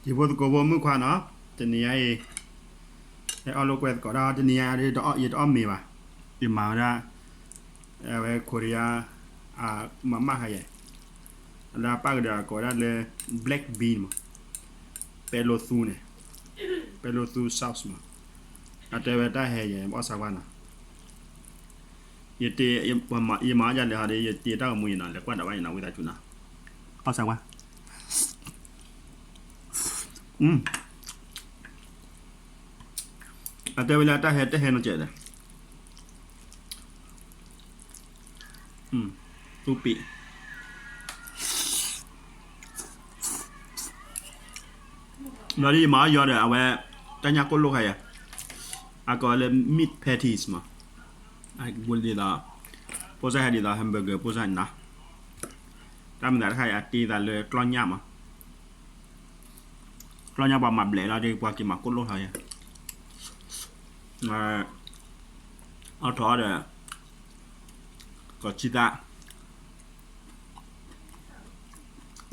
ယဖိသကိးဖိမုၣ်ခွါနီၤ, တနံၤညါအံၤ ဟဲအီၣ်လိာ်ကွဲသကိးဒၣ် တနံၤညါဒီး ယတအီၣ်မ့ၤဘၣ်, ယမၤဝဲဒၣ် အဝဲ Korea အမၤမၣ်ခါယဲၢ်, လၢအပၣ်ကဒီးအကိးဒၣ်လၢ black bean မး, ပဲလိုသူန့ၣ်, ပဲလိုသူ sauce မး, အတဲဝဲတၢ်ဟဲယဲၢ် အီၣ်ဆၢကွၢ်နီၤ, ယတ့ ယမၤအီၣ်ယၤလဲၤဟီဒီး ယတ့တၢ်ဂီၤမူယနီၤ, လဲၤကွၢ်ဒီးဘၣ်ယနီၤ ဝံသးစူၤနီၤ, အီၣ်ဆၢကွၢ် အတဲဝဲလၢအတၢ်ဟဲတဟဲနီၤကဲးဒီး, သူပံး, ဘျီဒ်ယမၤအီၣ်ယီၤဒီး အဝဲ တၢ်ညၣ်ကိၣ်လိၣ်ခါယဲၢ်, အကိးလၢ meat patties မး, ဒ်သိး ပိၢ်စၢ်ဟဲဒ်သိး hamburger ပိၢ်စၢ်န့ၣ်နီၤ, တၢ်မၤသးတခါအံၤ အတ့သးလၢကျီၢ်ညၣ်မး ကျီၢ်ညၣ်ပှၤမၤဘျဲးလီၤဒီး ပှၤက့ၤမၤကိၣ်လိၣ်ထီၣ်ယဲၢ်, အီၣ်ထီၣ်ဒီး ကီၤဆံ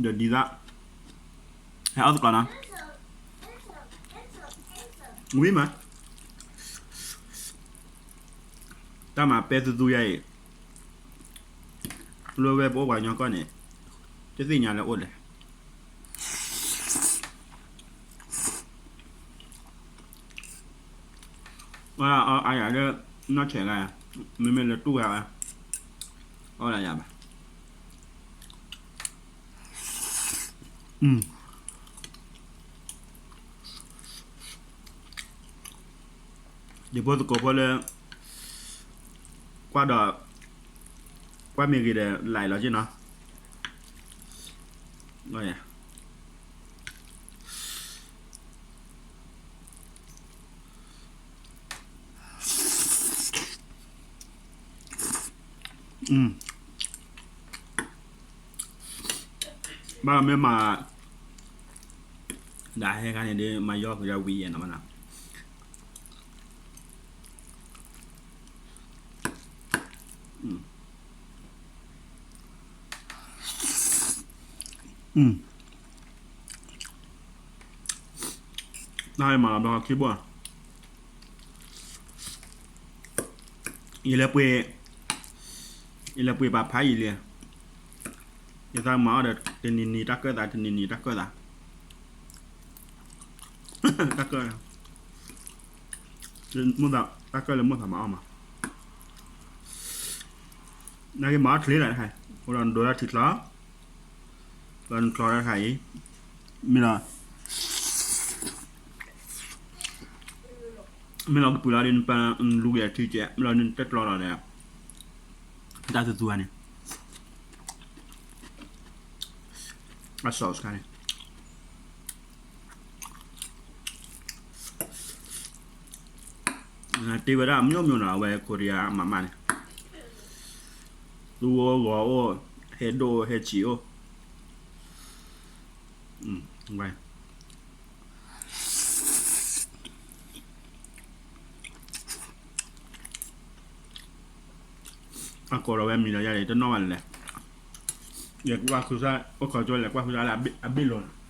သၣ် ဒီးဒ်သၣ် ဟဲအီၣ်သကိးနီၤ, ဝံၤမး တၢ်မၤပဲသူသူယါအံၤ လၢဝဲပအိၣ်ပှၤကညီကီၢ်န့ၣ် တသ့ၣ်ညါလၢအိၣ်လဲၣ် အါယၤလၢ နီၢ်ဆဲးဂၤ, မ့မ့ၢ်လၢတူၢ်ဂၤဝဲ, အီၣ်လၢယၤဘၣ်, ယဖိသကိးဖိလၢ ကွၢ်ဒီး ကွၢ်မ့ၢ်ဂ့ၤဒီး like လီၤက့နီၤ. ဘၣ်မ့ၢ်မၤ ဒၣ်ဟဲခါန့ၣ်ဒီး မၤယီၢ်ကယီဝံၤယဲၢ်နီၤမးနီၤ. နမၤလီၤဘျီခံဘိၣ်, ယလဲၤပှ့ၤ, ယလဲၤပှ့ၤပာ်ဖးယံာ်လံ. ယသးမၤအီၣ်ဒီး တနံၤနံၤတၢ်ကၢၣ်သး တနံၤနံၤတၢ်ကၢၣ်သး, တၢ်ကၢၣ်, တၢ်ကၢၣ်လၢမိၢ်သးမၤအီၣ်မး, နာ်က့မၤအီၣ်ချ့လီၤတခါ, အိၣ်ဒီးနဒိးတၢ်ထံချီ, ဒီးနချီတၢ်တခါအံၤ, မ့ၢ်လီၤ မ့ၢ်လီၤကပုာ်လီၤဒီး နပၢလူၤက့ၤအထံကဲး မ့ၢ်လီၤနတၢ်ကျီလီၤဒီး တၢ်သူသူဂၤန့ၣ် အစီၤစခါန့ၣ် တ့ဝဲဒၣ်အမျိုးမျိုးနီၤ အဝဲ Korea အမၤမးန့ၣ် သူအိၣ်ဂီၤအိၣ် ဟဲဒိၣ်အိၣ် ဟဲဆံးအိၣ် ဝဲ အကိးဒီးဝဲမံၤလီၤယၤန့ၣ် တနီၣ်ဘၣ်လဲၣ်, ယကွၢ်ဃုစၢ် အိၣ်ခိးကၠိလဲၤကွၢ်ဃုစၢ်လၢအဘ့ၣ်လိၤန့ၣ်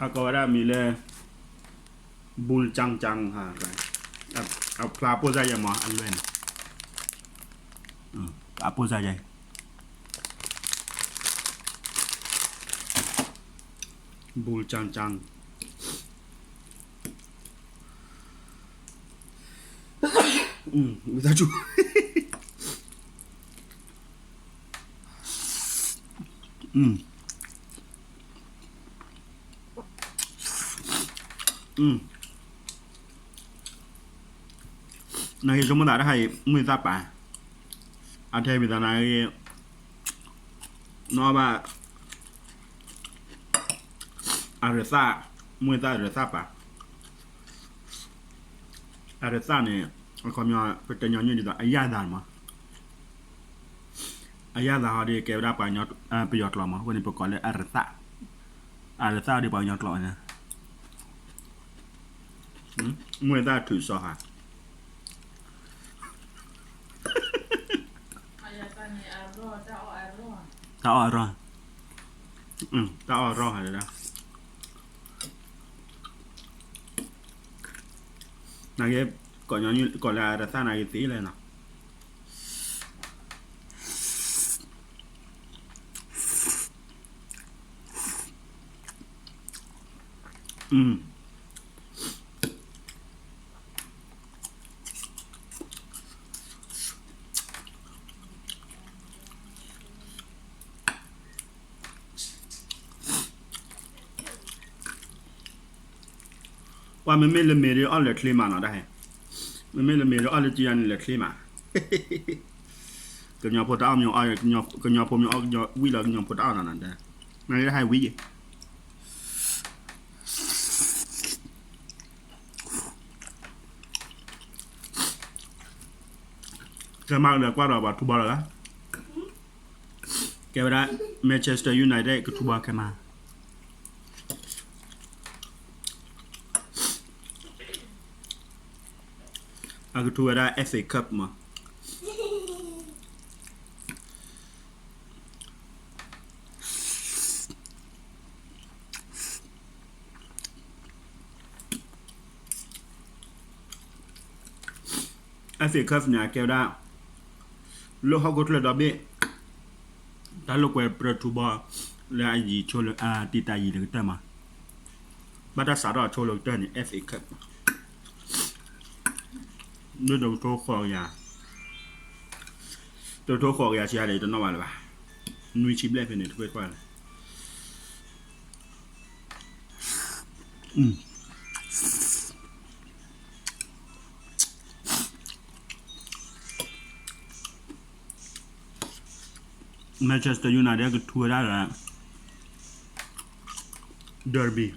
အကိးဝဲဒၣ်မံၤလၢ ဘူးကၠၢ်ကၠၢ်, အဖျါအပိၢ်စၢ်ယဲမး အလွဲၢ်န့ၣ်, အပိၢ်စၢ်ယဲ, ဘူးကၠၢ်ကၠၢ် ဝံသးစူၤ နာ်က့ဆိကမိၣ်သးတခါအံၤ မုၢ်သၣ်ပာ်, အထဲမံၤသးနာ်က့ နီၢ်ဘၣ် အရသၣ်, မုၢ်သၣ်ရသၣ်ပာ်, အရသၣ်န့ၣ် အခီပညီ ပတညီနုၢ်ဒ်သိး အရသာန့ၣ်မး, အရသာဟီဒီးကဲဝဲဒၣ်ပှၤကညီ ပယီၤကျိာ်မး, အဃိန့ၣ် ပကိးလၢအရသၣ်, အရသၣ်ဒီးပှၤကညီကျိာ်န့ၣ် မုၢ်သၣ်ထုးစီၤဟး, တၢ်အီၣ်အရီ, တၢ်အီၣ်အရီ, တၢ်အီၣ်အရီ, နက့, ကီၢ်လၢအတသၣ်နက့သ့လဲၣ်နီၤ. ပှၤမ့မ့ၢ်လၢမ့ၢ်ဒီးအီၣ်လၢာ်ချ့မးနီၤ, တၢ်ဟဲ, မ့မ့ၢ်လၢမ့ၢ်ဒီးအီၣ်လၢာ်ချ့န့ၣ် လၢာ်ချ့မး. ကညီဖိတၢ်အီၣ်မ့ၢ်အီၣ်, ကညီဖိမ့ၢ်အီၣ်, ဝံၣ်လီၤကညီဖိတၢ်အီၣ်နီၤ, နတၢ်ဟဲဝံၣ်ယံၤ. ကမၤဒီးကွၢ်ဒီးပှၤထူဘီလီၤ, ကဲဝဲဒၣ် Manchester United ကထူဘီခဲမး, အကထူဝဲဒၣ် F A Cup မး. F A Cup န့ၣ် အကဲဝဲဒၣ် လၢဟီၣ်ခိၣ်ချၢဒီဘ့ၣ် တၢ်လိာ်ကွဲပြၢထူဘီ လၢအယံၤဆိလၢ အတံာ်တာ်ယံၤလၢကတၢၢ်မး, ဘၣ်တၢ်စးထီၣ်ဆိလၢကတၢၢ်န့ၣ် F A Cup လၢတကထိဃိးကယၤ, တကထိဃိးကယၤဆံးယၤဒီး တနီၣ်ဘၣ်လၢၤဘၣ်, နွံဆံဘျဲၣ်ဖဲန့ၣ် တခွဲခွါလၢ Manchester United ကထူဝဲဒၣ်လၢ Derby,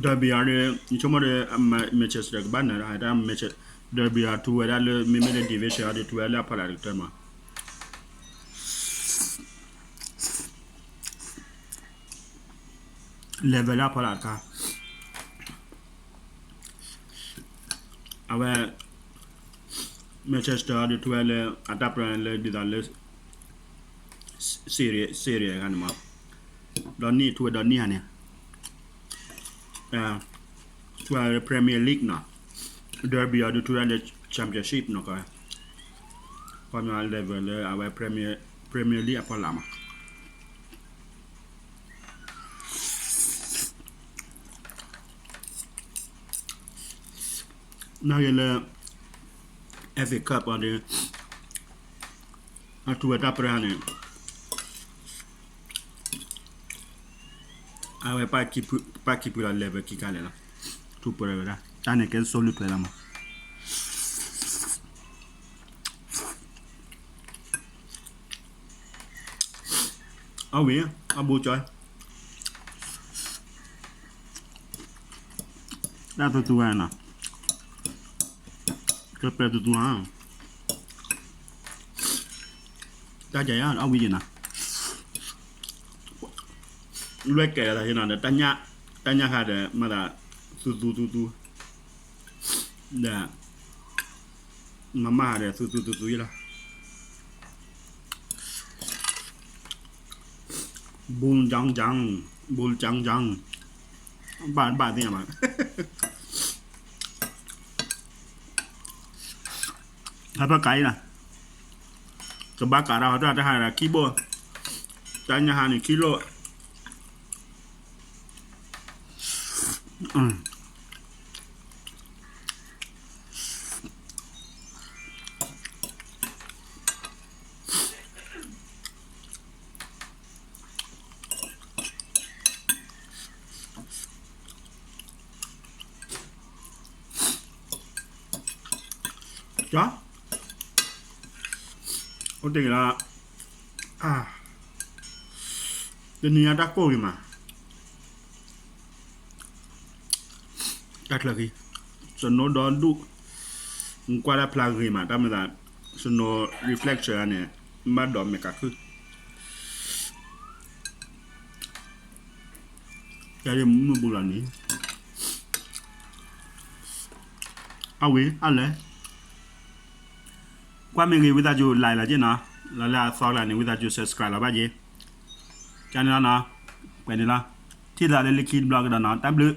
Derby အီၤဒီး ယဆိကမိၣ်ဒီး Manchester ကဘၣ်နၢၤတၢ် Derby အီၤထူဝဲဒၣ်လၢ မ့မ့ၢ်လၢ division အီၤဒီး ထူဝဲဒၣ်လၢအဖီလာ်တကတၢၢ်မး level လၢအဖီလာ်တခါ, အဝဲ Manchester အီၤဒီးထူဝဲလၢ အတၢ်ပြၢလၢဒ်သိးလၢ Serie, Serie ဂၤန့ၣ်မး, ဒီနံၣ်ထူဝဲဒီနံၣ်ဟါန့ၣ်, ထူဝဲ Premier League နီၤ, Derby အီၤဒီးထူဝဲလၢ Championship နီၤ, ခီပညီ level လၢအဝဲ Premier, Premier League အဖီလာ်မး နာ်က့လၢ F A Cup အီၤဒီး အထူဝဲတၢ်ပြၢန့ၣ် အဝဲ ပာ်ကံၢ်ပှံၤလီၤ level ခံခါလဲၣ်လီၤ, ထူပှဲၤဝဲဒၣ် တၢ်န့ၣ်ကဲစိလံပှဲၤလီၤမး အဝံၤ အဘူးကၠီ တၢ်သူသူဝဲနီၤ, ကပဲာ်သူသူဧါ, တၢ်ကဲယါ အဝံၤယံၤနီၤ, လွဲၢ်ကဲလီၤသးဟ့နီၤ ဒီး တၢ်ညၣ်ဃါဒီး မၤသး သူသူသူသူ ဒီး မၤမၤဟးဒီး သူသူသူသူယလီၤ, ဘူးကၠီကၠီ, ဘူးကၠီကၠီ, ဘၣ်ဘၣ်သ့ၣ်ညါဘၣ် ဟဲဖဲကၤအံၤလီၤ, ကဘၣ်ကၤတၢ်ဟီတၢ်ဟးဒီးခံဘိ, တၢ်ညၣ်ဟါန့ၣ်ခံလိၣ် ကၠီ, အိၣ်တ့ၢ်လီၤ, တနံၤညါတၢ်ကိၢ်ဂ့ၤမး တၢ်ချၢဃံ, snow ဒီဒူၣ်, နကွၢ်တၢ်ဖျါဂ့ၤမး တၢ်မၤသး snow reflection န့ၣ် ဘၣ်ဒီးမဲာ်ကးခုၣ်, မုၢ်ဘူးလီၤန့ၣ်, အဝံၤအလဲၤ, ကွၢ်မ့ၢ်ဂ့ၤ ဝံသးစူၤ like လီၤက့နီၤ, လီၤလၢအသီကျါန့ၣ် ဝံသးစူၤ subscribe လီၤဘၣ်က့, ကန့ၣ်လီၤနီၤ, ပှဲၤန့ၣ်လီၤ, ထံၣ်သးလၢလၢခံတဘျီကဒီးနီၤ, တၢ်ဘျုး